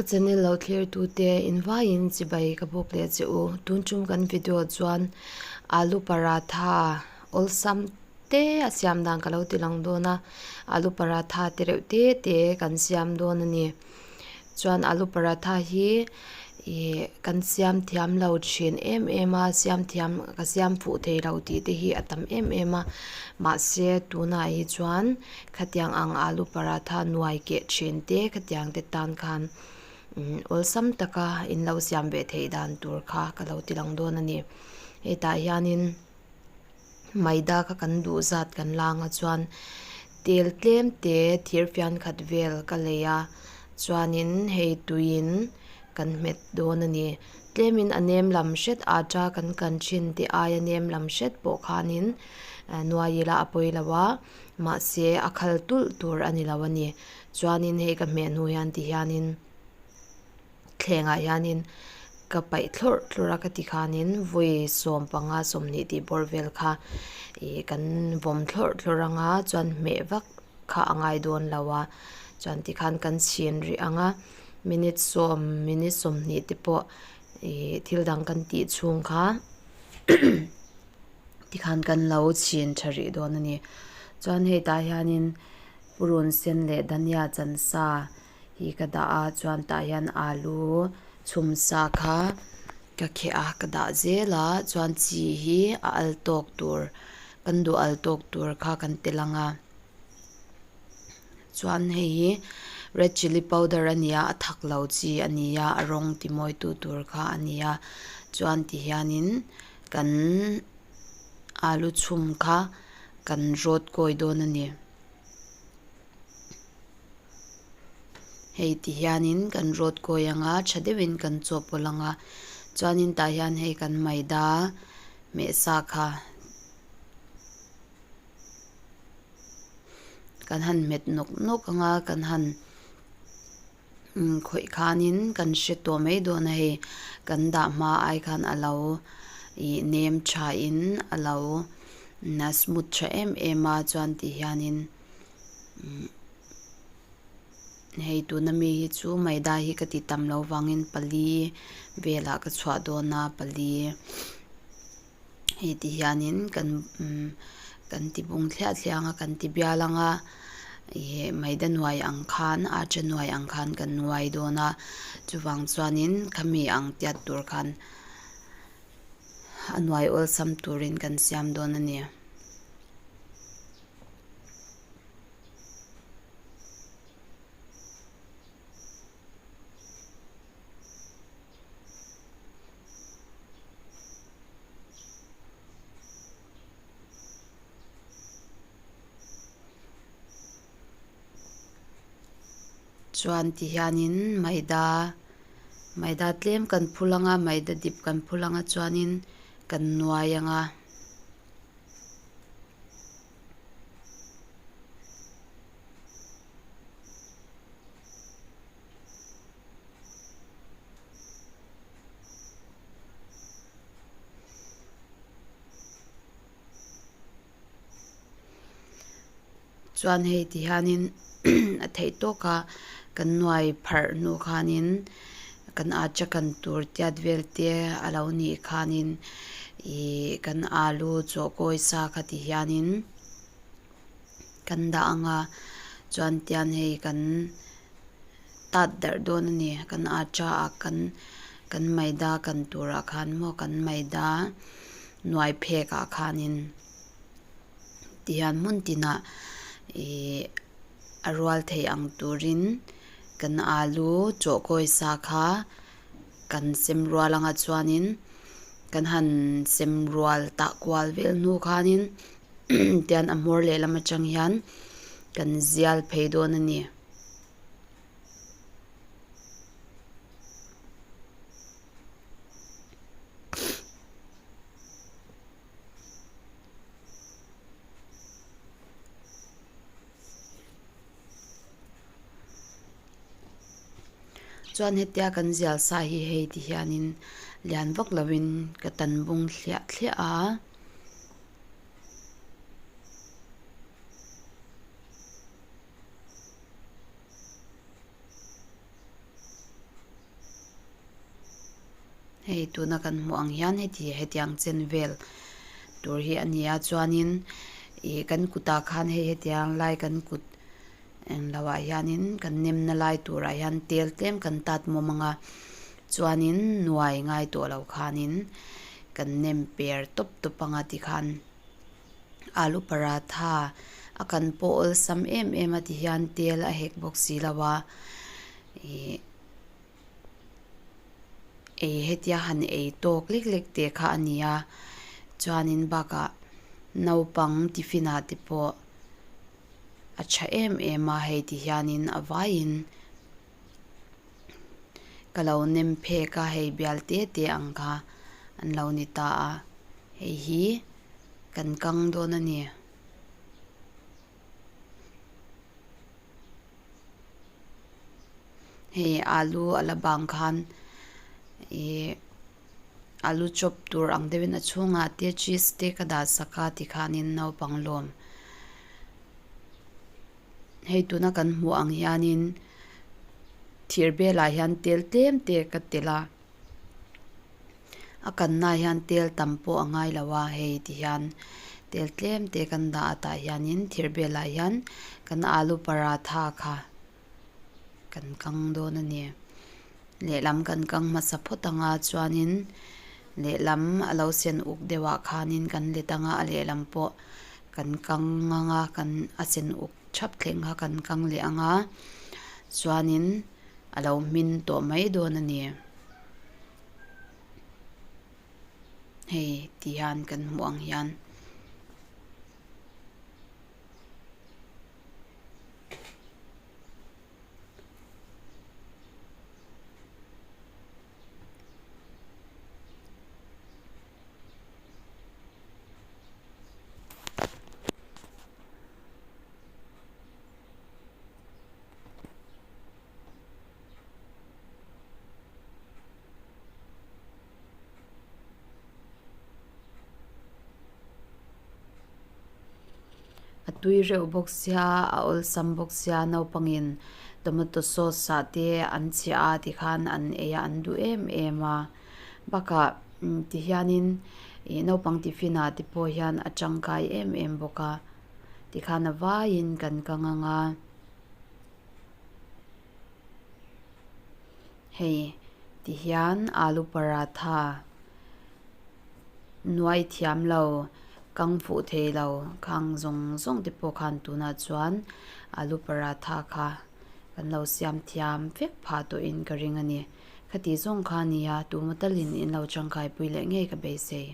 Ka channel lo thlir tute invaiin chibai ka bawk leh che u. Tun tum kan video chuan alu paratha awlsam te a siam dan ka lo ti lang dawn a. Alu paratha te reuh te te kan siam dawn a ni. Chuan alu paratha hi ih kan siam thiam lo thin em em a siam thiam ka siam fuh thei lo tih te hi a tam em em a mahse tunah hi chuan khatiang ang alu paratha nuai keh thin te khatiang te tan khan umm awlsam taka in lo siam ve theih dan tur kha ka lo ti lang dawn a ni hetah hianin. Maida kha kan duh zat kan la anga chuan tel tlem te thir fian khat vel ka lei a chuanin hei tuiin kan hmet dawn a ni tlemin a nem lam hret atta kan kan thin te aia nem lam hret pawh khanin nuai ila a pawi lo a mahse a khal tulh tur a ni lo a ni chuanin hei ka hmeh hnu hian ti hianin. Thlengah hianin ka paih thlawrh thlawrh a ka ti khanin vawi 15 20 tih bawr vel kha ih kan vawm thlawrh thlawrh ang a chuan hmeh vak kha a ngai dawn lo a chuan tikhan kan chhin rih ang a minute sawm minute 20 te pawh ih thil dang kan tih chhung kha tikhan kan lo chhin tha rih dawn a ni chuan hei tah hianin purun sen leh dhania chan sa. Hi ka dah a chuan tah hian alu chhum sa kha ka kheh a ka dah zel a chuan chi hi a al tawk tur kan duh al tawk tur kha kan tel ang a chuan hei hi red chilli powder a ni a a thak lo chi a ni a a rawng ti mawi tu tur kha a ni a chuan ti hianin kan alu chhum kha kan rawt kawi dawn a ni. Hei ti hianin kan rawt kawi ang a tha deuhin kan chawhpawlh ang a chuanin tah hian hei kan maida hmeh sa kha kan han hmet nawk nawk ang a kan han khawih khanin kan hre tawh mai dawn a hei kan dah hma ai khan a lo ih nem tha in a lo smooth tha em em a chuan ti hianin. Hei tuna mi hi chu maida hi ka ti tam lo vangin pali velah ka chhuah dawn a pali hei ti hianin kan umm kan ti bung thliah thliah ang a kan ti bial ang a ih maida nuai ang khan atta nuai ang khan kan nuai dawn a chuvang chuanin khami ang tiat tur khan a nuai awlsam turin kan siam dawn a ni. Chuan ti hianin maida maida tlem kan phul anga maida dip kan phul anga chuanin kan nuai anga. Chuan hei ti hianin a theih tawk a kan nuai pharh hnu khanin kan atta kan tur tiat vel te a lo nih khanin ih kan alu chawhkawi sa kha ti hianin kan dah ang a chuan tian hei kan tat darh dawn a ni kan atta ah kan kan maida kan turah khan maw kan maida nuai phek ah khanin. Tihian hmun tinah ih a rual thei ang turin kan alu chawhkawi sa kha kan sem rual anga chuanin kan han sem rual tah kual vel hnu khanin tian a hmawr lehlam atang hian kan zial phei dawn a ni. Chuan hetia kan zial sa hi hei ti hianin lian vak lovin ka tan bung thliah thliah a. Hei tuna kan hmuh ang hian heti hetiang chen vel tur hi a ni a chuanin ih kan kutah khan hei hetiang lai kan kut eng lo ah hianin kan nemna lai turah hian tel tlem kan tat mawm ang a chuanin nuai ngai tawh lo khanin kan nem per tawp tawp ang a tikhan alu paratha a kan pawh awlsam em em a tihian tel a hek bawk si lo a ih. Ei hetia han ei tawk lek lek te kha a ni a chuanin bakah naupang tiffin ah te pawh a tha em em a hei ti hianin a vaiin ka lo nem phek a hei bial te te ang kha an lo ni ta a hei hi kan kang dawn a ni. Hei alu a la bang khan ihh alu chop tur ang deuhin a chhungah te cheese te ka dah sak a tikhanin naupang lawm. Hei tuna kan hmuh ang hianin thir belah hian tel tlem te ka telh a. A kanna hian tel tam pawh a ngai lo a hei ti hian tel tlem te kan dah a tah hianin thir belah hian kan alu paratha kha kan kang dawn a ni lehlam kan kang hmasa phawt ang a chuanin lehlam a lo sen uk deuh ah khanin kan let ang a a lehlam pawh kan kang ang a kan a sen uk thap thleng kha kan kang leh ang a chuanin. A lo hmin tawh mai dawn a ni. Hei ti hian kan hmuh ang hian. A tui reuh bawk sia a awlsam bawk sia naupangin tomato sauce ah te an chhiah a tikhan an ei a an duh em em a bakah tihianin ih naupang tiffin ah te pawh hian a tangkai em em bawk a tikhan a vaiin kan kang ang a. Hei ti hian alu paratha nuai thiam lo kang fuh thei lo khang zawng zawng te pawh khan tunah chuan alu paratha kha kan lo siam thiam vek phah tawhin ka ring a ni. Khati zawng kha a nia, tuma talin in lo tangkai pui leh ngei ka beisei.